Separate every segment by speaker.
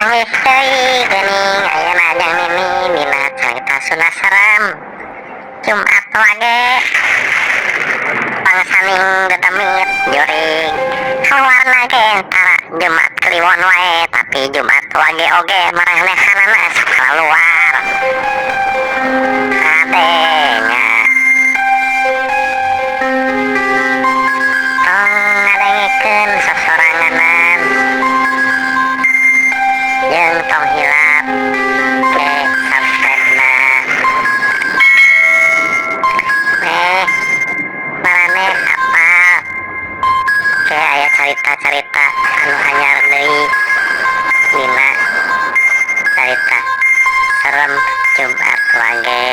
Speaker 1: Geus deui geuning ayeuna jeung Mimi dina carita Sunda serem. Jumat Wage pangsaning dedemit jurig kaluarna ge tara Jumat Kliwon wae, tapi Jumat Wage oge marenehanana sok kaluar. Kade nya, tong ngadengekeun sosoranganan jeung tong hilap ke subscribe-na. Meh maraneh apal ke aya carita-carita anu anyar deui dina carita serem Jumat Wage.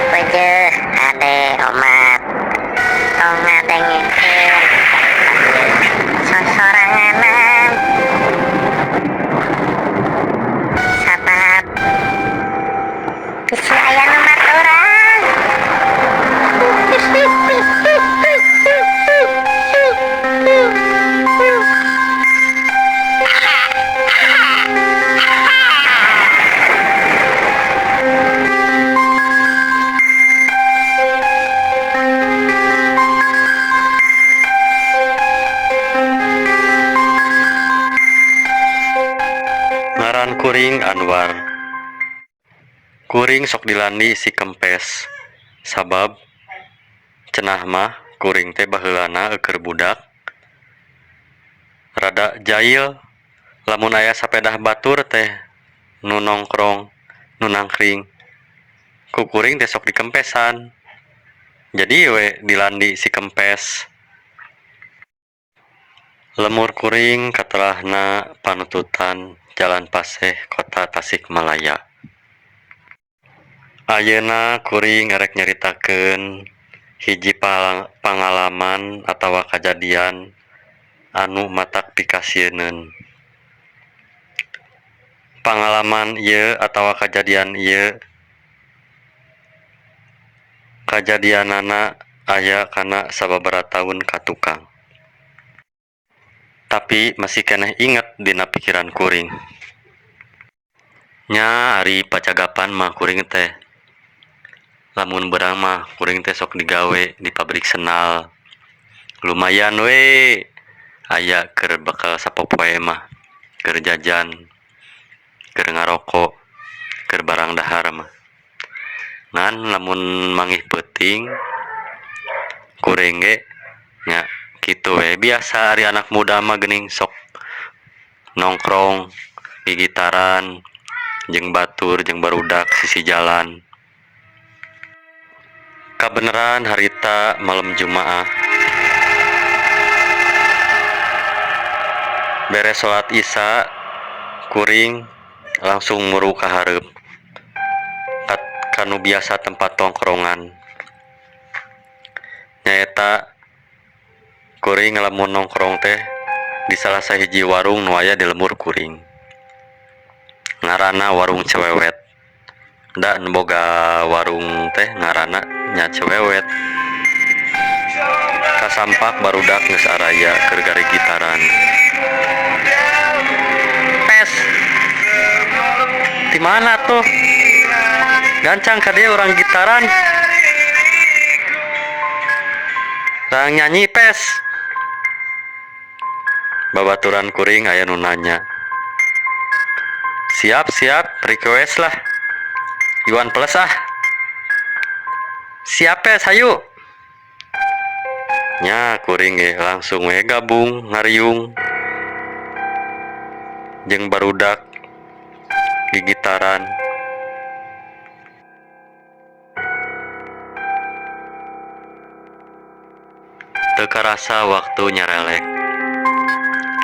Speaker 1: Peujeuh ade omat, tong ngadengekeun carita sosoranganan, sabab bisi aya nu maturan.
Speaker 2: Ngaran kuring Anwar. Kuring sok dilandi si Kempes. Sabab cenah mah kuring teh baheulana eueuh budak rada jail, lamun aya sapedah batur teh nu nongkrong, nu nangkring, ku kuring teh sok dikempesan. Jadi we dilandi si Kempes. Lembur kuring katelahna Panututan, Jalan Paseh, Kota Tasikmalaya. Ayeuna kuring erek nyaritakeun hiji pangalaman atawa kajadian anu matak pikasieuneun. Pangalaman ieu atawa kajadian ieu kajadianana aya kana sababaraha taun ka tukang. Tapi masih keneh inget dina pikiran kuring. Nya, ari pacagapan mah kuring teh lamun beurang mah kuring teh sok digawe di pabrik sendal. Lumayan we aya keur bekal sapopoe mah, keur jajan, keur ngaroko, keur barang dahar mah. Ngan lamun manggih peuting kuring ge nya kitu we biasa, ari anak muda mah geuning sok nongkrong, gigitaran jeung batur, jeung barudak sisi jalan. Kabeneran harita malam Jumaah. Beres salat Isya, kuring langsung muru ka hareup ka nu biasa tempat tongkrongan. Nyaeta kuring lamun nongkrong teh di salah sahiji warung nu aya di lembur kuring. Ngaranna Warung Cewewet. Da nu boga warung teh ngaranna nya Cewewet. Kasampak barudak geus araya keur garigitaran. "Pes. Di mana tuh? Gancang ka dieu, urang gitaran. Urang nyanyi, Pes." Babaturan kuring aya nu nanya. "Siap, siap, request lah. Iwan Fals ah." "Siap, Pes, hayu." Nya, kuring ge langsung we gabung ngariung jeung barudak gigitaran. Teu karasa waktu nyarelek.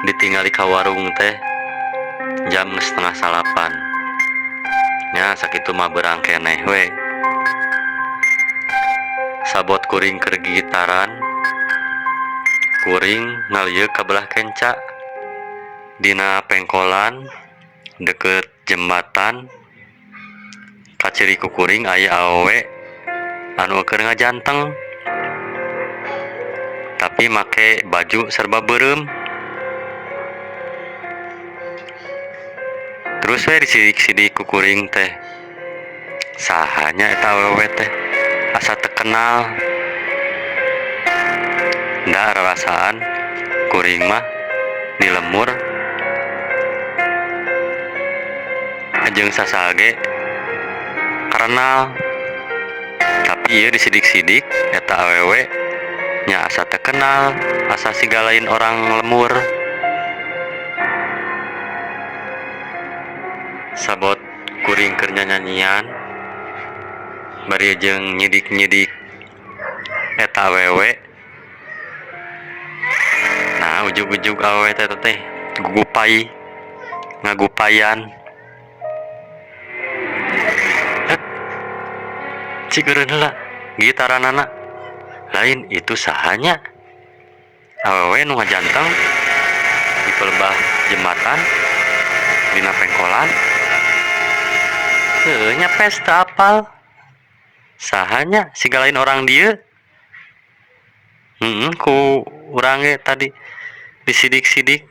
Speaker 2: Ditingali ka warung teh jam 7.30. Nya, sakitu mah beurang keneh we. Sabot kuring keur gigitaran, kuring ngalieuk ka belah kenca. Dina pengkolan deket jembatan kaciri ku kuring aya awewe anu keur ngajanteng, tapi make baju serba beureum. Terus we disidik-sidik ku kuring teh. Saha nya eta awewe teh asa teu kenal. Da rarasaan kuring mah di lembur jeung sasaha ge karenal. Tapi ieu disidik-sidik eta awewe nya asa teu kenal, asa siga lain orang lembur. Sabot kuring keur nyanyanyian bari jeung nyidik-nyidik eta awewe. Nah ujug-ujug awewe teh teh gugupay, ngagupayan. Het, cik eureun heula gitaranana. Lain itu saha nya? Awewe nu ngajanteng di pelebah jembatan dina pengkolan. Heueuh nya pes teu apal. Saha nya siga lain orang dieu. Heeh ku urang ge tadi disidik-sidik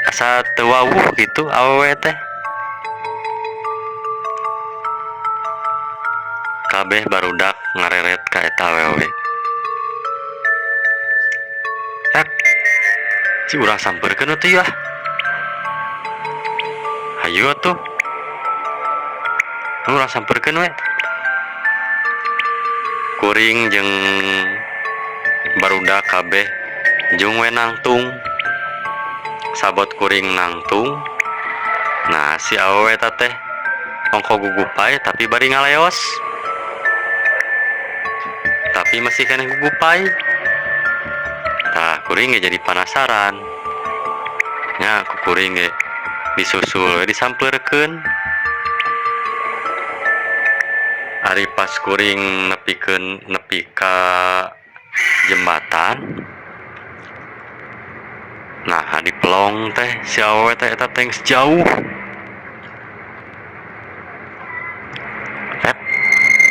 Speaker 2: asa teu wawuh kitu awewe teh. Kabeh barudak ngareret ka eta awewe. Ek, ci urang sampeurkeun atuh ieu ah. Hayu atuh. Urang sampeurkeun we. Kuring jeung barudak kabeh jung we nangtung. Sabot kuring nangtung. Nah si awewe eta teh ongko gugupay tapi bari ngaleos. Tapi masih keneh gugupay. Tah kuring ge jadi panasaran. Nya ku kuring ge disusul we disampeurkeun. Ari pas kuring nepikeun nepi ka jembatan. Nah dipelong teh si awewe teh eta teh geus jauh. Ep,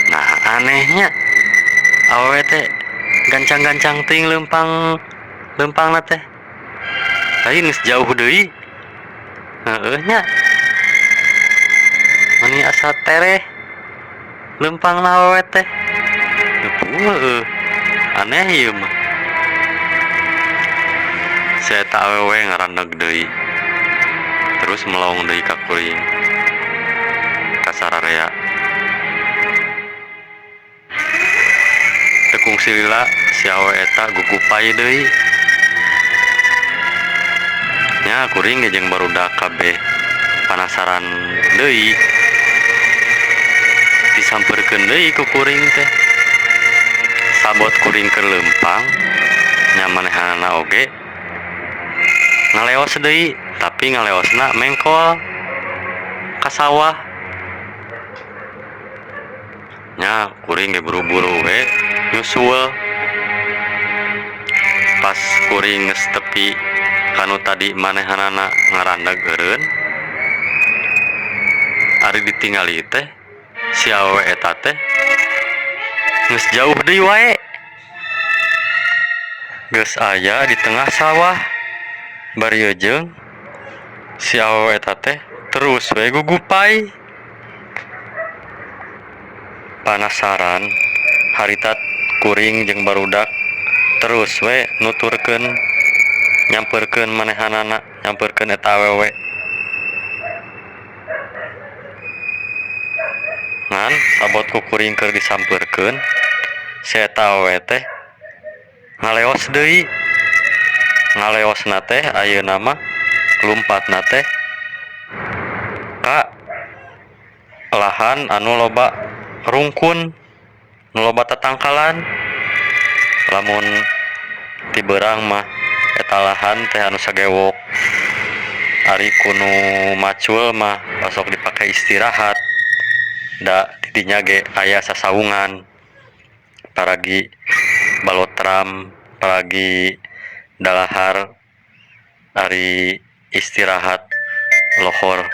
Speaker 2: nah anehnya awewe teh gancang-gancang teuing leumpang leumpangna teh. Lain geus jauh deui. Heueuh nya. Mani asa tereh leumpangna awewe teh. Heueuh, aneh ieu mah. Si eta awewe ngaraneg deui. Terus melong deui ka kuring. Ka sararea. Teu kungsi lila si awewe eta gugupay deui. Nya kuring ge jeung barudak kabeh panasaran deui. Disampeurkeun deui ku kuring teh. Sabot kuring keur leumpang nya manehanana oge ngaleos deui, tapi ngaleosna mengkol ka sawah. Nya kuring ge buru-buru we nyusul. Pas kuring geus tepi kanu tadi manehanana ngarandag eureun. Ari ditingali teh si awewe eta teh geus jauh deui wae. Geus aya di tengah sawah. Bari jeung si awewe eta teh terus we gugupay. Panasaran harita kuring jeung barudak terus we nuturkeun nyampeurkeun manehanana, nyampeurkeun eta awewe. Ngan sabot ku kuring keur disampeurkeun si eta awewe teh ngaleos deui. Ngaleosna teh ayeuna mah lumpatna teh ka lahan anu loba rungkun, nu loba tatangkalan. Lamun ti beurang mah eta lahan teh anu sagewok. Ari ku nu macul mah osok dipake istirahat. Da di dinya ge aya sasaungan. Paragi balotram, paragi dalahar ari istirahat lohor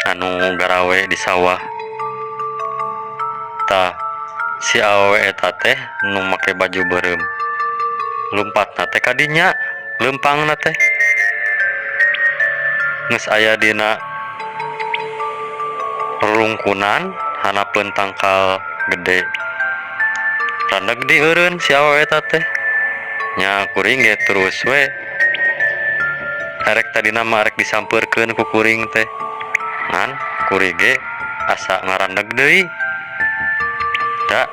Speaker 2: anu garawe di sawah. Tah si awewe eta teh nu make baju beureum lumpatna teh ka dinya leumpangna teh. Geus aya dina rungkunan hanapeun tangkal gede. Randeg di eureun si awewe eta teh. Nya kuring ge terus we. Erek tadina mah erek disampeurkeun ku kuring teh. Ngan kuring ge asa ngarandeg deui. Da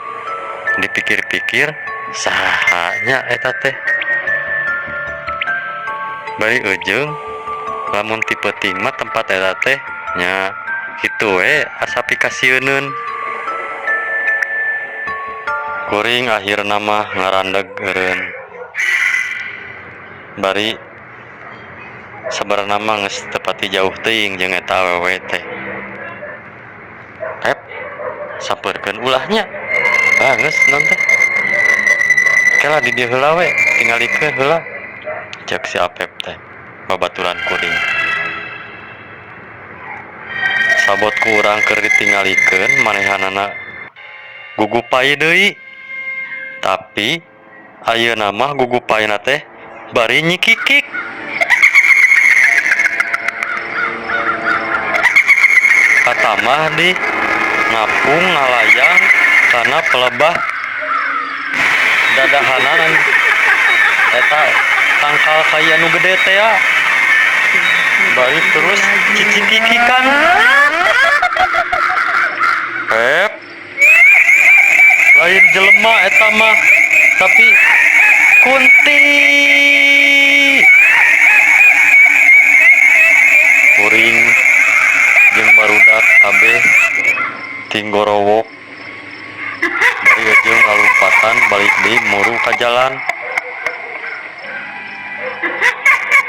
Speaker 2: dipikir-pikir saha nya eta teh. Bari eujeung lamun ti peuting mah tempat eta teh nya kitu we asa pikasieuneun. Kuring akhirna mah ngarandeg eureun. Bari sabarana mah geus teu pati jauh teuing jeung eta awewe teh. Pep sampeurkeun ulah nya. Ah geus naon teh. Kela di dieu heula we tingalikeun heula. Cek si Apep teh babaturan kuring. Sabot ku urang keur ditingalikeun manehanana gugupai deui. Tapi ayeuna mah gugupaina teh bari nyikikik. Katamah di ngapung ngalayang kana pelebah dadahanan eta tangkal kai anu gede teh ya. Bari terus cicikikikan. Pep lain jelema eta mah tapi kunti. Kuring jeung barudak kabeh tinggorowok. Bari jeung lalumpatan balik deui muru ka jalan.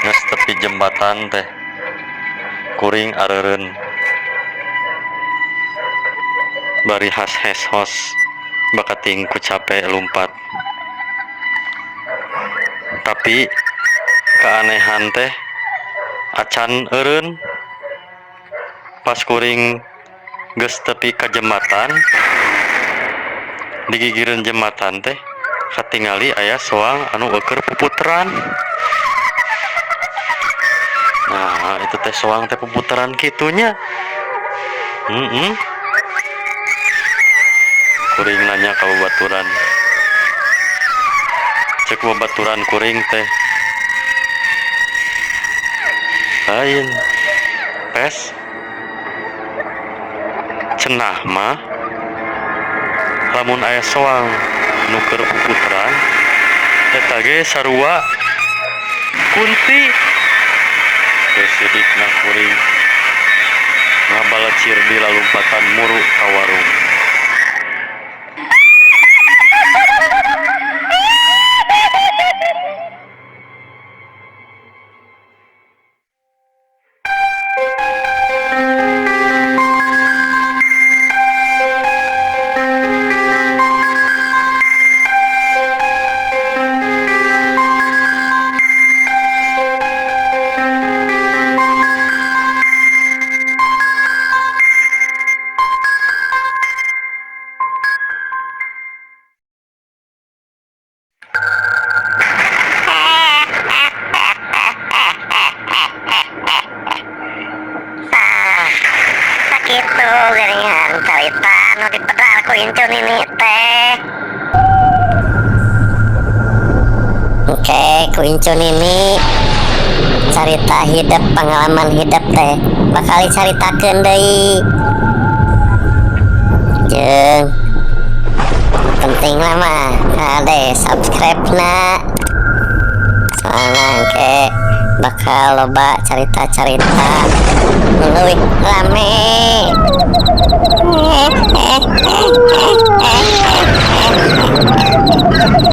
Speaker 2: Geus tepi jembatan teh kuring areureun. Bari has hes hos bakating ku cape lumpat. Tapi keanehan teh acan eureun. Pas kuring geus tepi ka jembatan, digigireun jembatan teh katingali aya soang anu eueur puputeran. Nah, itu teh soang teh puputeran kitunya. Kuring nanya ka babaturan. Cek babaturan kuring teh. Lain. Pes. Cenah mah lamun aya soang nu keur puputeran eta ge sarua kunti. Kesidikna kuring ngabalecir di lalumpatan muru ka warung.
Speaker 1: Sakitu geuningan carita anu dipedal ku Incu Nini teh. Oke, ku Incu Nini carita hidup, pengalaman hidup teh bakal dicaritakeun deui. Jeung penting lah mah kade subscribe na. Soalna engke bakal loba carita-carita nu leuwih rame.